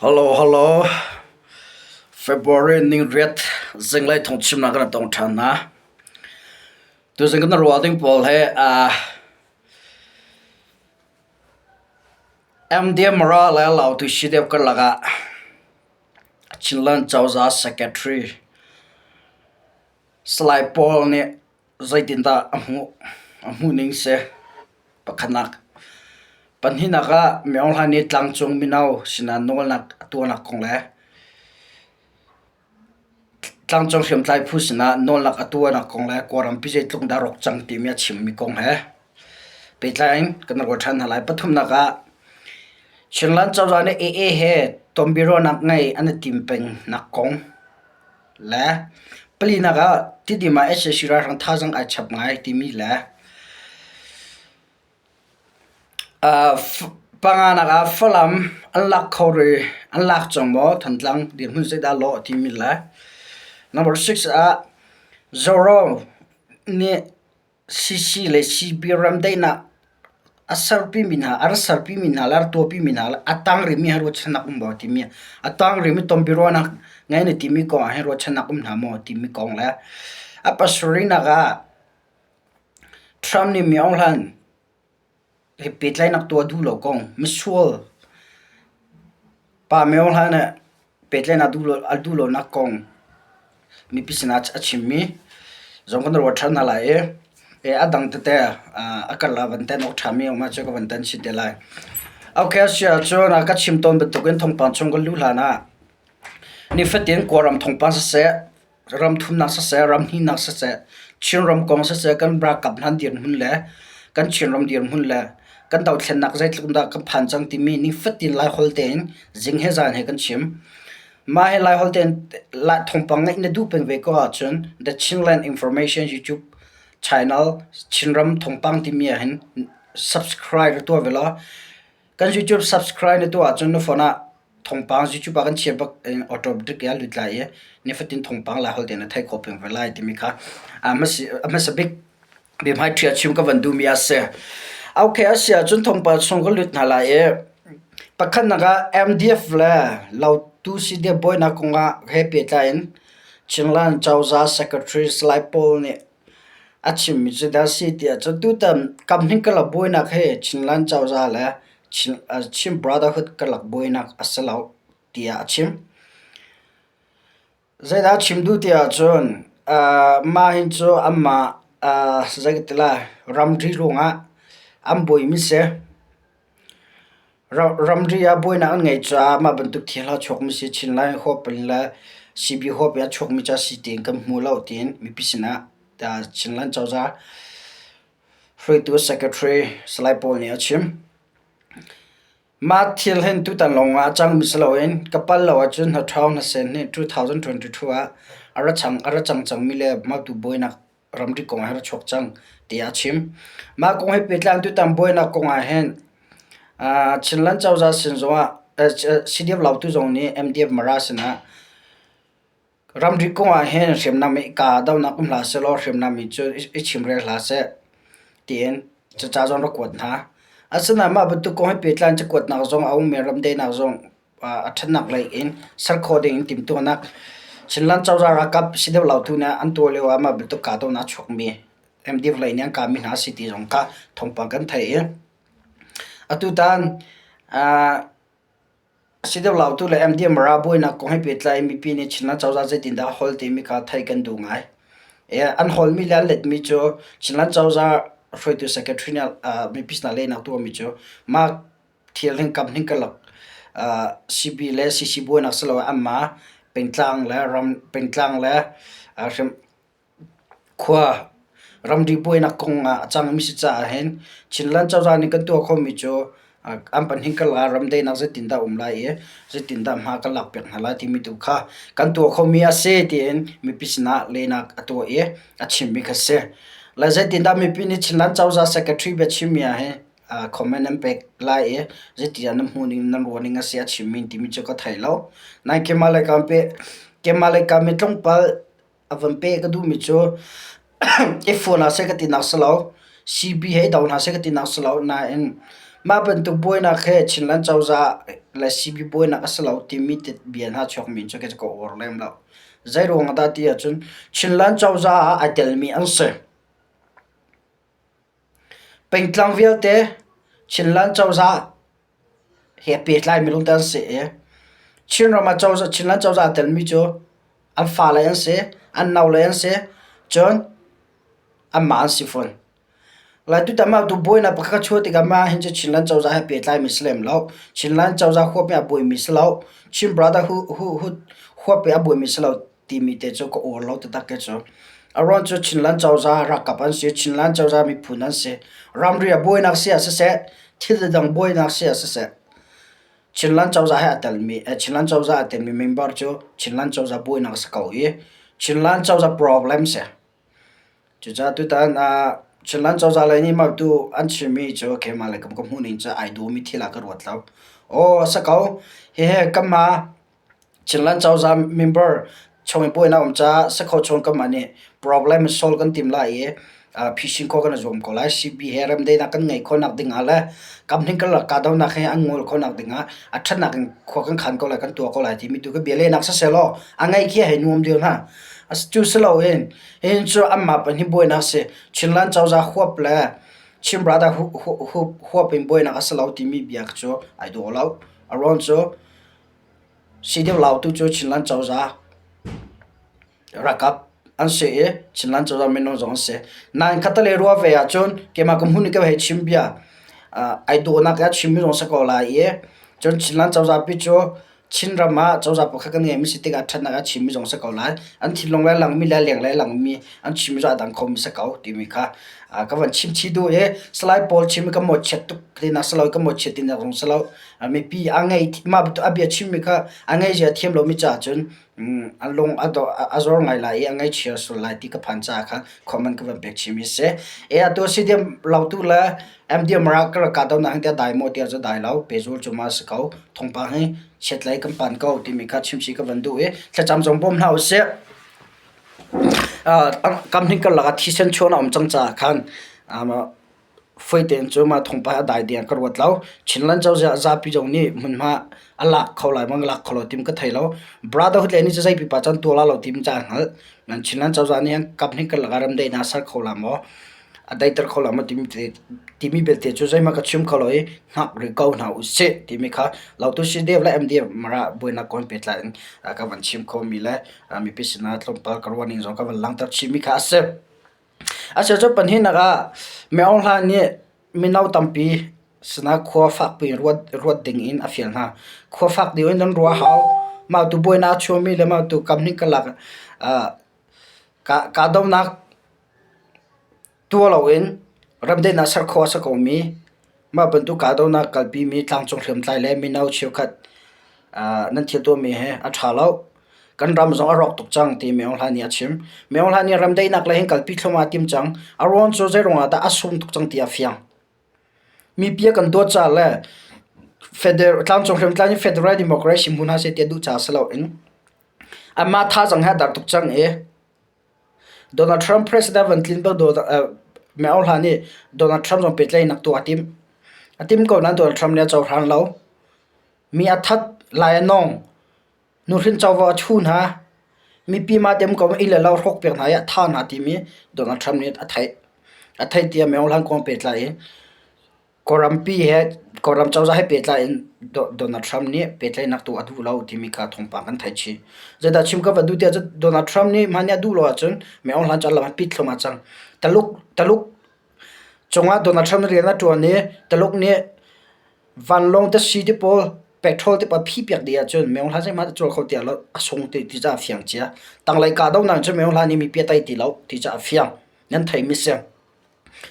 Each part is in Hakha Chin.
Hello, hello. February ningriat zinglei thawngchimnak kan tong ṭhan hna. Tuzing kan ruah ding pawl he MDM Mara le Lautu CDF karlak ah Chinland Cozah Secretary Salai Paul nih zeitindah a hmuh? A hmuhning si. Pakhatnak. Pahnihnak ah Min Aung Hlaing nih tlangcung mino sinah nawlnak a tuahnak kong le tlangcung hriamtlai phu sinah nawlnak a tuahnak kong le Kawlrampi zeitluk dah rawk cang timi a chimmi kong he pehtlai in kan ruah ṭhan hna lai. Pathumnak ah Chinland cozah nih AA he tonbiaruahnak ngei an i tim pengnak kong le palinak ah Tidim ah sac ralhrang thazaang ai chap ngai timi le panganak ah Falam an lak kho rih an lak cang maw Thantlang dirhmun zeidah lawh timi le number six ah Zoro nih CC le CB remdaihnak a serpimi hna, a ra serpimi hna le a ra tuahpimi hna le a tang rihmi he ruahchannak um maw timi a tang rihmi tonbiaruahnak ngei na timi kong ah hin ruahchannak um hna maw timi kong le a pasarihnak ah Trump nih Myo Hlan Hi pehtlaihnak tuah duh lo kong misual pa Myo Hla nih pehtlaihnak a duh lonak kong mipi sinah a chimmi zong kan ruat ṭhan hna lai i a dang tete a karlak van ten awk ṭhami a um ahcun ka van ten chin te lai. Okay, a si ahcun ka chim tawn bantukin thawngpang chung kan luh hlan ah nifatin Kawlram thawngpang siseh ram thumnak siseh, ram hnihnak siseh, Chinram kong siseh, kan ralkap hna dirhmun le kan Chinram dirhmun le kan dothlennak zeitluk dah kan phan cang timi nifatin Laiholh tein zing he zan he kan chim. Mah hi Laiholh tein thawngpang ngeih na duh peng ve ko ahcun The Chinland Information YouTube channel Chinram thawngpang timi ah hin subscribe tuah ve law kan YouTube subscribe na tuah ahcun na phone ah Thawngpang YouTube ah kan chia bak in automatic in a lut lai i nifatin thawngpang Laiholh tein na theih khawh peng ve lai timi kha a hmasa bik biahmaiṭhi ah chim ka van duhmi a si. Okay, a si ahcun thawngpang chung ka lut hna lai i pakhatnak ah MDF le Lautu CDF buainak kongah he pehtlai in Chinland Cozah Secretary Salai Paul nih a chimmi cu dah a si tiah cun tutan kamhning karlak buainak hi Chinland Cozah le Chin Brotherhood karlak buainak a si lo tiah a chim. Zeidah a chim duh ti ahcun mah hin cu anmah zei ka ti lai ramri ruangah an buaimi si. Ramri ah buainak an ngeih caah mah bantuk thil a chuakmi si Chinland huap in le CB huap in a chuakmi cu a si tiin kan hmu lo tiin mipi sinah Chinland cozah hruaitu secretary Salai Paul nih a chim. Mah thil hin tutan lawng ah a cangmi si loin ka pal lo ahcun hnaṭhawng hnasen nih 2022 ah a ra cang a ra cang cangmi le matu buainak ramri kong ah a ra chuak cang tiah a chim. Mah kong he pehtlai tutan buainak kong ah hin Chinland cozah sin zongah CDF Lautu zong nih MDF Mara sinah Ramri kong ah hin hriamnam i kahdohnak um hlah sehlaw hriamnam in cu i chimrel hlah seh tiin caca zong rak kuat hna. Asinain mah bantuk kong he pehtlai in cakuatnak zong a um i ramdaihnak zong a ṭhatnak lei in ser khawh ding in timhtuahnak Chinland cozah ralkap si deuh lo tu nih an tuah lio ah mah bantuk kahdohnak a chuakmi MDF lei nih an kahmi hna a si ti zong kha thawngpang kan theih i atutan Si deuh lautu le MDM buainak kong he pehtlai in mipi nih Chinland cozah zeitindah a holh timi kha theih kan duh ngai. An holmi le an letmi cu Chinland cozah hruaitu secretary nih mipi sinah lehnak tuahmi cu mah thil hin kam hning karlak CB le CC buainak siloah anmah pengtlang le ram pengtlang le Khua ramri buainak kong ah a cangmi si caah hin Chinland cozah nih kan tuah khawhmi cu an pahnih karlak ah ramdaihnak zeitindah a um lai i zeitindah hma kan lakpiak hna lai timi tu kha kan tuah khawhmi a si tiin mipi sinah lehnak a tuah i a chimmi kha si. Le zeitindah mipi nih Chinland cozah secretary biachimmi ah hin comment nan pek lai i zeitindah nan hmuh ning nan ruah ning a si a chimmi timi cu ka thei lo. Nain keimah le keimah le ka mi tlawmpal A van peh ka duhmi cu i fun hna seh ka tinak si lo, CB he i do hna seh ka tinak si lo nain Mah bantuk buainak he Chinland cozah le CB buainak a si lo timi bia hna chuakmi cu ka uar lem lo. Zeiruang ah dah ti ahcun Chinland cozah ah ai telmi an si. Pengtlang vialte Chinland cozah he pehtlaimi lawngte an si i Chinram ah cozah Chinland cozah aa telmi cu an fale an si, an naule an si, cun anmah an si fawn. Lai tutan mah tu buainak pakhat ka chuah tikah mah hin cu Chinland cozah he pehtlaimi si lem lo. Chinland cozah huap in a buaimi si lo. Chin brother huap in a buaimi si lo timi te cu ka uar lo taktak ke cu. A ruang cu Chinland cozah ralkap an si, Chinland cozah miphun an si. Ramri ah buainak si ah siseh, thil dang buainak si ah siseh, Chinland cozah he a telmi, Chinland cozah a telmi member cu Chinland cozah buainak a si ko i Chinland cozah problem si. Cucaah tutan ah Chinland cozah lei nih mah tu an chimmi cu keimah le ka hmuhning cu ai dawmi thil ah ka ruat lo. Aw a si ko. Hihi kanmah Chinland cozah member chung i buainak um caah si kho chung kanmah nih problem solve kan tim lai i phisin khawh kan i zuam ko lai. CB he remdaihnak kan ngeih khawhnak ding ah le kamhning karlak kahdohnak he an ngol khawhnak ding ah a ṭhatnak in khua kan khan ko lai, kan tuah ko lai timi tu ka bia lehnak sisehlaw a ngaih khi a hei nuam deuh hna. Cu si loin Hihin cu anmah pahnih buainak a si. Chinland cozah huap le Chin Brother huap in buainak a si lo timi bia cu ai dawh lo. A ruang cu CDF Lautu cu Chinland cozah ralkap an si i Chinland cozah minung zong an si. Nain khattelei ruah ve ahcun keimah ka hmun i ka hei chim bia ai dawhnak a chimmi zong si ko lai i cun Chinland cozah pi cu Chinram ah cozah pakhat kan ngeimi si tikah ṭhatnak a chimmi zong si ko lai. An thinlung le langmi le leng le langmi an chimmi cu a dang khomi si ko timi kha ka van chim chih duh i Salai Paul chim i ka mawhchiat tuk tinak si lo ka mawhchiat tinak zong si lo. Mipi a ngei mah a bia chimmi kha a ngeizia thiam lomi caah cun a lung a zor ngai lai i a ngaihchia sual lai ti ka phan caah khan comment ka van pek chihmi a si. E atu CDM Lautu le MDM rak ka rak kahdohnak hin tiah dai maw tiah cu dai lo pehzul cu ma si ko. Thawngpang hi chiatlei kan pan ko timi kha chimchih ka van duh i thlacam zong bawm hna usih. Kam hnih karlak ah thisen chuan a um cang caah khan Fawi tein cu mah thawngpang a dai ding ah ka ruat lo. Chinland cozah zapi zong nih hmunhma a lak kho lai maw lak kho lo tim ka thei lo. Brotherhood lei nih cu zei pipa cun tuah la lo tim ca hngalh. Nan Chinland cozah nih an kap hnih karlak ah remdaihnak a ser kho la maw? A daihter kho la maw timi timi belte cu zeihmah ka chim kho lo i hngak rih ko hna usih timi kha Lautu CDF le MDF Mara buainak kong pehtlai in ka van chim khomi le mipi sinah tlawmpal ka ruahning zong ka van langhter chihmi kha a si. Asiah cu pahnihnak ah Min Aung Hlaing nih mino tampi sinah khua fakpi in ruat ding in a fial hna. Khua fak deuh in nan ruah hau. Mah tu buainak a chuahmi le mah tu kam hnih karlak kahdohnak tuah loin remdaihnak ser khawh a si komi Mah bantuk kahdohnak kalpimi tlangcung hriamtlai le mino cheukhat nan thil tuahmi hi a ṭha lo. Kan ram zong a rawk tuk cang ti Min Aung Hlaing nih a chim. Min Aung Hlaing nih remdaihnak lei hin kalpi thluahmah a tim cang. A ruang cu zeiruang ah dah a sung tuk cang ti a fiang. Mipi a kan dawt caah le federal tlangcung hriamtlai nih federal democracy hmu hna seh ti a duh caah si loin amah thazaang he a dar tuk cang i Donald Trump president van tlin bak Min Aung Hlaing nih Donald Trump zong pehtlaihnak tuah a timh. A timh ko nain Donald Trump nih a cohlan lo. Mi a that, lai a nawng, nuhrin covo a thu hna, mipi mah tem ko inn le lo hrawk piak hna i a thah hna timi Donald Trump nih a theih. A theih tiah Min Aung Hlaing kong pehtlai in Kawlrampi he Kawlram cozah he pehtlai in Donald Trump nih pehtlaihnak tuah a duh lo timi kha thawngpang kan theih chih. Zeidah chim ka va duh tiah cun Donald Trump nih hmanh nih a duh lo ahcun Min Aung Hlaing cu a lam a pit thluahmah cang. Taluk Taluk cungah Donald Trump rian a ṭuan i Taluk nih vanlawng te sii te pawl petrol te pawl phih piak dih ahcun Min Aung Hlaing zeihmanh a cawl kho ti lo a sung ti ti ca a fiang cia. Tanglei kahdohnak cun Min Aung Hlaing nih mipi a tei ti lo ti ca a fiang. Nan theimi si.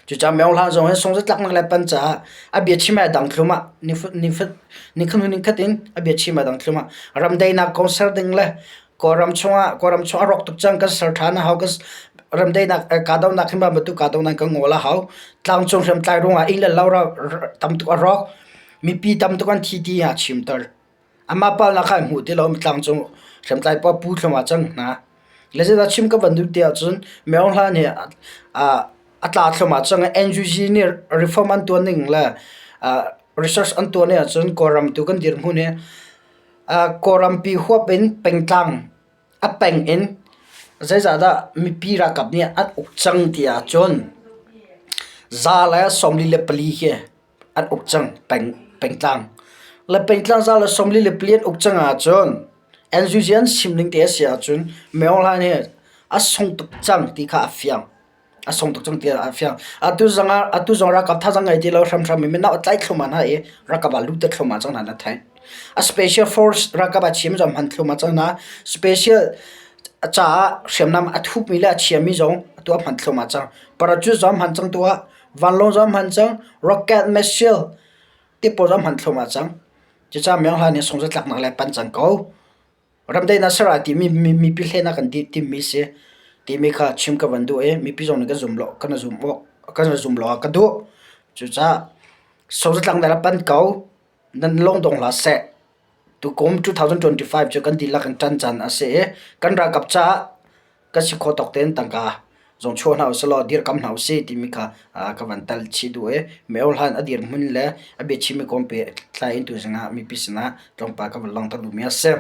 Cucaah Min Aung Hlaing zong hi sungzatlaknak le pan caah a biachim ai dang thluahmah. Nikhat hnu nikhat in a biachim ai dang thluahmah. Ramdaihnak kong ser ding le Kawlram chungah Kawlram chung a rawk tuk cang kan ser ṭhan a hau. Ramdaihnak kahdohnak hi bantuk kahdohnak kan ngawl a hau. Tlangcung hriamtlai ruangah inn le lo tam tuk a rawk. Mipi tam tuk an thi ti a chimter. Amah palnak kha an hmuh ti lo tlangcung hriamtlai pawl pu thluahmah cang hna. Le zeidah chim ka van duh ti ahcun Min Aung Hlaing nih a tla thluahmah cang i NUG nih reform an tuan ning le. Research an tuah ni ahcun Kawlram tu kan dirhmun hi Kawlrampi huap in pengtlang a peng in zeizahdah mipi ralkap nih an uk cang ti ahcun 144 hi an uk cang peng pengtlang. Le pengtlang 144 an uk cang ahcun NUG an sim ning te a si ahcun Maung Hlaing hi a sung tuk cang ti kha a fiang. A sung tuk cang ti a fiang. Atu zong ah atu zong ralkap thazaang ngei ti lo hramhram in mino a tlaih thluahmah hna i ralkap ah lut te thluahmah cang hna na theih. A special force ralkap ah chim zong hman thluahmah cang hna. Special caah hriamnam a thupmi le a chiami zong atu a hman thluahmah cang. Parachute zong hman cang tu ah vanlawng zong hman cang, rocket missile ti pawl zong hman thluahmah cang. Cucaah Myo Hla nih sungzatlaknak le pan cang ko. Ramdaihnak ser ah timi mipi hlen ah kan timmi si timi kha chim ka van duh i mipi zong nih kan zum lo kan zum awk kan zum lo ah ka duh. Cucaah sungzatlaknak le pan ko nan lungdong hlah seh. Tukum 2025 cu kan dihlak in ṭan caan a si i kan ralkap caah kan si khawh tawk tein tangka zong chuah hna usih law dirkam hna usih timi kha ka van tal chih duh i miohlan a dirhmun le a biachimmi kong pehtlai in tuzing ah mipi sinah tlawmpal ka van langhter duhmi a si.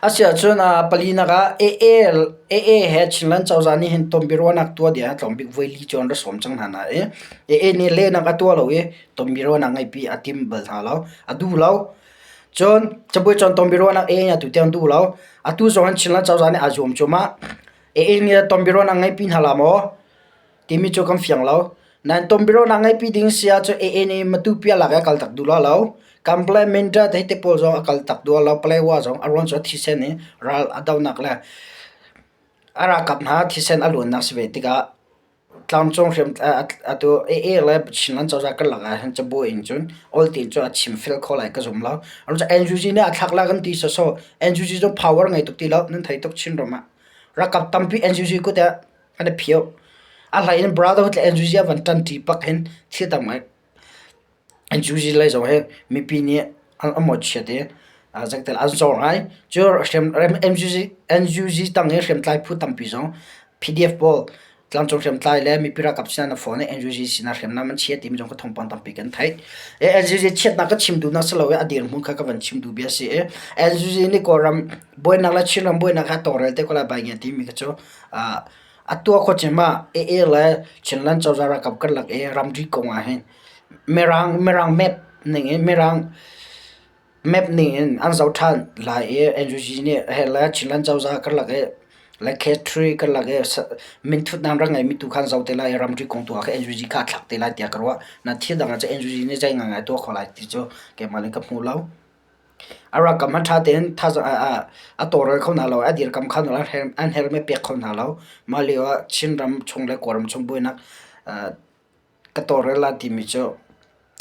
Asiahcun palinak ah AA he Chinland cozah nih hin tonbiaruahnak tuah ding ah tlawmbik voili cu an ra sawm cang hna nain AA nih lehnak a tuah lo i tonbiaruahnak ngeihpi a tim bal hna lo, a duh lo. Cun cabuai cawn tonbiaruahnak AA nih atu tiang duh lo. Atu zong hin Chinland cozah nih aa zuam cuahmah. AA nih tonbiaruahnak ngeihpi hna la maw? Timi cu kan fiang lo. Nain tonbiaruahnak ngeihpi ding si ahcun AA nih Matupi a lak i a kal tak duh la lo. Kanpalay Mindat hei te pawl zong a kal tak duh lo. Paletwa zong a ruang cu a thisen i ral a dohnak le a ralkap hna thisen a luannak si ve tikah tlangcung hriam atu AA le Chinland cozah karlak ah hin cabuai in cun ol tein cun a chim fel kho lai ka zum lo. NUG nih a thlak la kan ti sawsawh. NUG cu power ngei tuk ti lo. Nan thei tuk Chinram ah. Ralkap tampi NUG kut ah an i phio. A hlei in Brotherhood le NUG a van ṭanṭi bak hin thil tam ngai. NUG lei zong hi mipi nih an mawhchiat i zeitel an zor ngai. Cu NUG tang i hriamtlai phu tampi zong PDF pawl tlangcung hriamtlai le mipi ralkap sinah na phone i NUG sinah hriamnam an chia timi zong kha thawngpang tampi kan theih. NUG chiatnak ka chim duhnak si lo i a dirhmun kha ka van chim duh bia a si i NUG nih Kawlram buainak le Chinram buainak kha tawlrel te ko lai bai ngia timi kha cu A tuah khawh cem ah AA le Chinland cozah ralkap karlak i ramri kong ah hin Mirang Mirang map ning in Mirang map ning in an zoh ṭhan lai i NUG nih he le Chinland cozah karlak i le K3 karlak i minthutnak rak ngeimi tu kha an zoh te lai i ramri kong tu ah khan NUG kha a thlak te lai tiah ka ruah. Na thil dang ah cun NUG nih zei ngaingai tuah khawh lai ti cu keimah nih ka hmu lo. A ralkap hmanh ṭha tein a tawlrel kho hna lo, a dirkamh kho hna lo, an herhmi a pek kho hna lo. Mah lio ah Chinram chung le Kawlram chung buainak ka tawlrel lai timi cu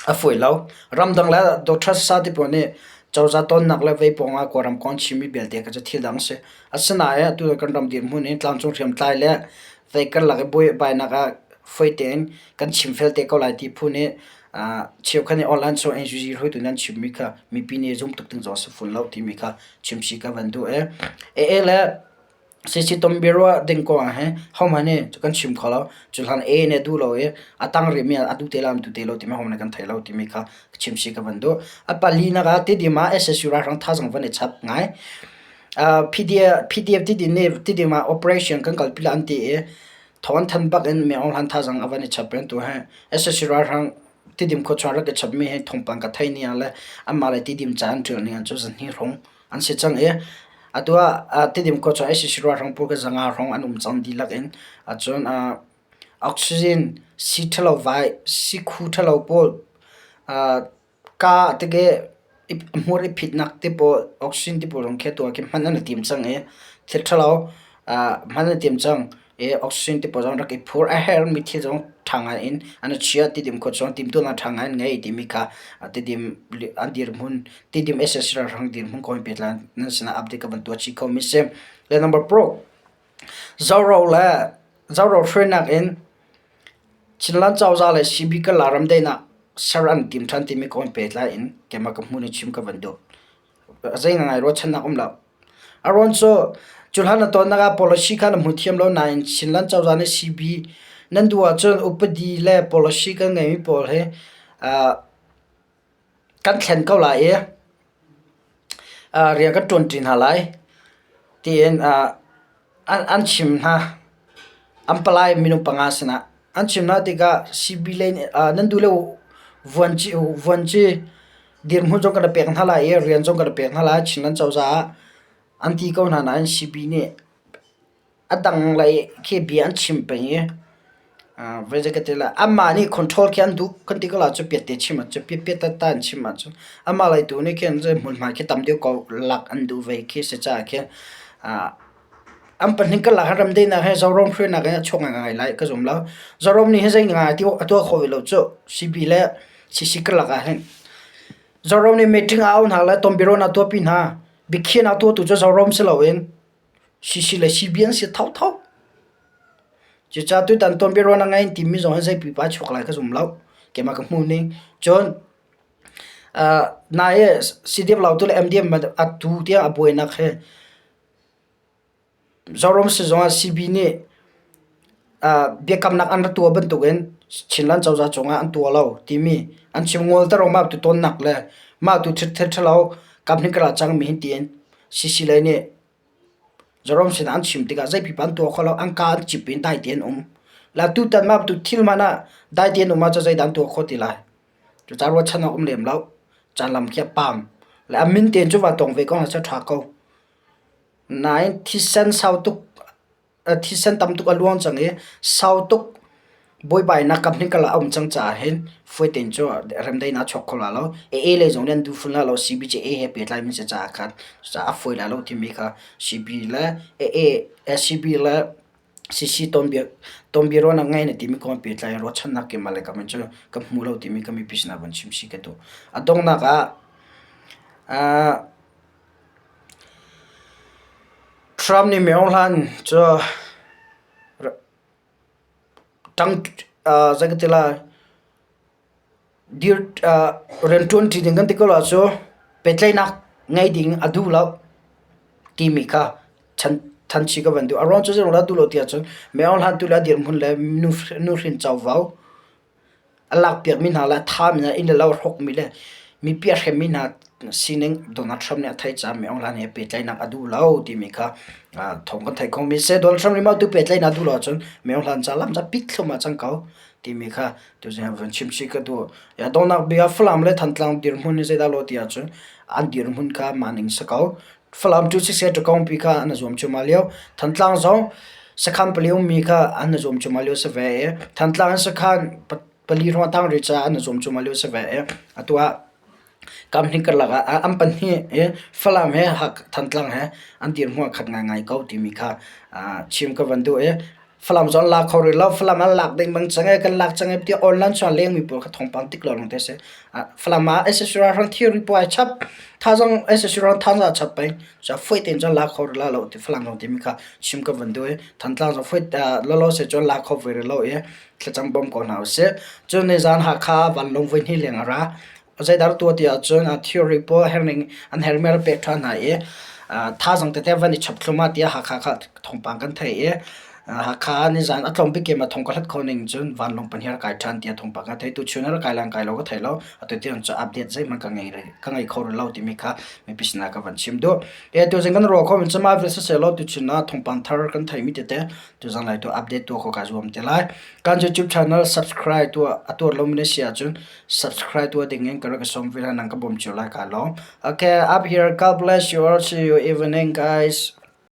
a fawi lo. Ramdang le Doctor Sasa ti pawl nih cozah tonnak le vei pawng ah Kawlram kong an chimmi belte kha cu thil dang a si. Asinain atu kan ram dirhmun in tlangcung hriamtlai le vei karlak i buaibainak ah fawi tein kan chimfel te ko lai ti phu nih cheukhat nih online chung NUG hruaitu nih an chimmi kha mipi nih zum tuk ding zong a si fawn lo timi kha chimchih ka van duh i AA le CC tom biaruah ding kong ah hin hohmanh nih kan chim kho lo. Cu hlan AA nih a duh lo i a tang rihmi ah a duh te lo an duh te lo timi hohmanh nih kan thei lo timi kha chimchih ka van duh. A palinak ah Tidim ah SSU ralhrang thazaang van i chap ngai. PDF, PDF Tidim nih Tidim ah operation kan kalpi la an ti i Thawng than bak in Myo Hlan thazaang a van i chap rian tu hi sac ralhrang Tidim khuachuah rak i chapmi hi thawngpang ka thei ni ah le anmah le Tidim ca an ṭial ning ah cun zahnih hrawng an si cang i atu ah Tidim khuachuah sac ralhrang pawl kha zanga hrawng an um cang dihlak in ahcun oxygen sii ṭhalo vai sikhu ṭhalo pawl Kaa tike hmur i phitnak te pawl oxygen te pawl zong khi atu ah khin hman an i tim cang i thil ṭhalo hman an i tim cang i oxygen te pawl zong rak i phur. A herhmi thil zong ṭha ngai in an i chiah. Tidim khua chung timhtuahnak ṭha ngai an ngei timi kha Tidim an dirhmun Tidim sac ralhrang dirhmun kong he pehtlai nan sinah update ka van tuah chih khomi si. Le number paruk, Zoro le Zoro hruainak in Chinland cozah le CB Kala ramdaihnak ser an tim ṭhan timi kong pehtlai in keimah ka hmuh ning chim ka van duh. Zei ngai ruahchannak um lo. A ruang cu cu hlan na tawnnak ah policy kha na hmu thiam lo nain Chinland cozah nih CB nan duh ahcun upadi le policy kan ngeimi pawl hi. Kan thlen ko lai i rian kan ṭuanṭi hna lai tiin an chim hna. An palai minung panga sinah an chim hna tikah CB lei nih nan duh le vuanci dirhmun zong kan i pek hna lai i rian zong kan i pek hna lai Chinland cozah ah an ti ko hna nain CB nih A dang lei khi bia an chim peng i anmah nih control khi an duh kan ti ko la cu piatte chim ahcun piatpiat tata in chim ahcun amah lei tu nih khin hmunhma khi tam deuh ko lak an duh ve khi si caah khin an pahnih karlak hin remdaihnak he Zoram hruainak he a chuak ngaingai lai ka zum lo. Zoram nih hin zei ngai a tuah khawh ve lo cu CB le CC karlak ah hin. Zoram nih meeting a auh hna le tonbiaruahnak a tuahpi hna. Biakhiahnak tuahtu cu Zoram si loin CC le CB an si thotho. Cucaah tutan tonbiaruahnak ngei an timi zong hi zei pipa a chuak lai ka zum lo. Keimah ka hmuh ning. Cun nai CDF Lautu le MDM atu tiang a buainak hi Zoram sizung ah CB nih biakamnak an rak tuah bantukin Chinland cozah cungah an tuah lo timi an chim ngolter mah tu tonnak le mah tu thil ṭhalo kam hin ka ra cangmi hin tiin CC lei nih Jerome sinah an chim tikah zei pipa an tuah kho lo, an kaa an cip in dai tein an um. La tutan mah tu thil hmanh ah dai tein um ahcun zeidah an tuah khawh ti lai? Cucaah ruahchan awk um lem lo. Caan lam khi a pam. Le a min tein cu va tong ve ko hna seh ṭha ko. Nain thisen sau tuk Thisen tam tuk a luang cang i sau tuk buaibainak kam hnikal ah a um cang caah hin fawi tein cu remdaihnak a chuak kho la lo. AA lei zong nih an duh fun la lo. CB cu AA he pehtlai mi si caah khan cucaah a fawi la lo timi kha CB le AA CB le CC tonbiaruahnak ngei na timi kong pehtlai ruahchannak keimah le kam in cu ka hmu lo timi ka mipi sinah von chim si ka duh. A donghnak ah Trump nih Maung Hlan cu zei ka ti lai rianṭuanṭi ding kan ti ko lo cu pehtlaihnak ngei ding a duh lo timi kha thanchi ka van duh. A ruang cu zeiruang dah a duh lo ti ahcun Maung Hlan tu le a dirhmun le nuhrin covo A lakpiakmi hna le a thami hna, inn le lo a hrawkmi le mipi a hremmi hna sining Donald Trump nih a theih caah Min Aung Hlaing he pehtlaihnak a duh lo timi kha thawng kan theih khomi a si. Donald Trump nih mah tu pehtlaihnak a duh lo ahcun Min Aung Hlaing ca lam ca pit thluahmah cang ko timi kha tuzing ah vun chim chih ka duh. Donghnak bik ah Falam le Thantlang dirhmun hi zeidah lo ti ahcun an dirhmun kha mah ning si ko. Falam cu siseh ṭakawngpi kha an i zuam cuahmah lio. Thantlang zong sakhan pali ummi kha an i zuam cuahmah lio a si ve i Thantlang in sakhan pali hrawng a tang rih caah an i zuam cuahmah lio a si ve i atu ah kamhnih karlak ah an pahnih i Falam he Thantlang he an dirhmun a khat ngaingai ko timi kha chim ka van duh i Falam cu an la kho rih lo. Falam an lak ding bang cang ee, kan lak cang ee tiah online chung ah lengmi pawl kha thawngpang tik lawng te si. Falam ah SSC ralhrang thilri pawl ai chap. Thazang SSC ralhrang thazang a chap peng. Cu fawi tein cun la kho rih la lo ti Falam zong timi kha chim ka van duh i Thantlang zong fawi lawlaw se cun la kho ve rih lo i thlacam bawm ko hna usih. Cun nizan Hakha vanlawng voi hnih leng a ra. Zeidah tuah ti ahcun theory pawl herning an hermi a rak pek ṭhan hna i thazaang tete van i chap thluahmah tiah Hakha kha thawngpang kan theih i Hakha nizan a tlawm bik ah thong ka hlat kho ning cun vanlawng pahnih a rak kai ṭhan tiah thawngpang kan theih. Tuchun a rak kai lan kai lo ka thei lo. Atu tiang cu update zeihmanh ka ngei ka ngei kho rih lo timi kha mipi sinah ka van chim duh. E tuzing kan ruah kho min cuma vil siseh tuchun ah thawngpang thar kan theimi tete tuzang lai tu update tuah kho ka zuam te lai. Kan YouTube channel subscribe tuah a tuar lomi na si ahcun subscribe tuah ding in ka rak sawm ve nang ka bawm cio lai ka lawm. Okay, up here. God bless you all. See you evening, guys.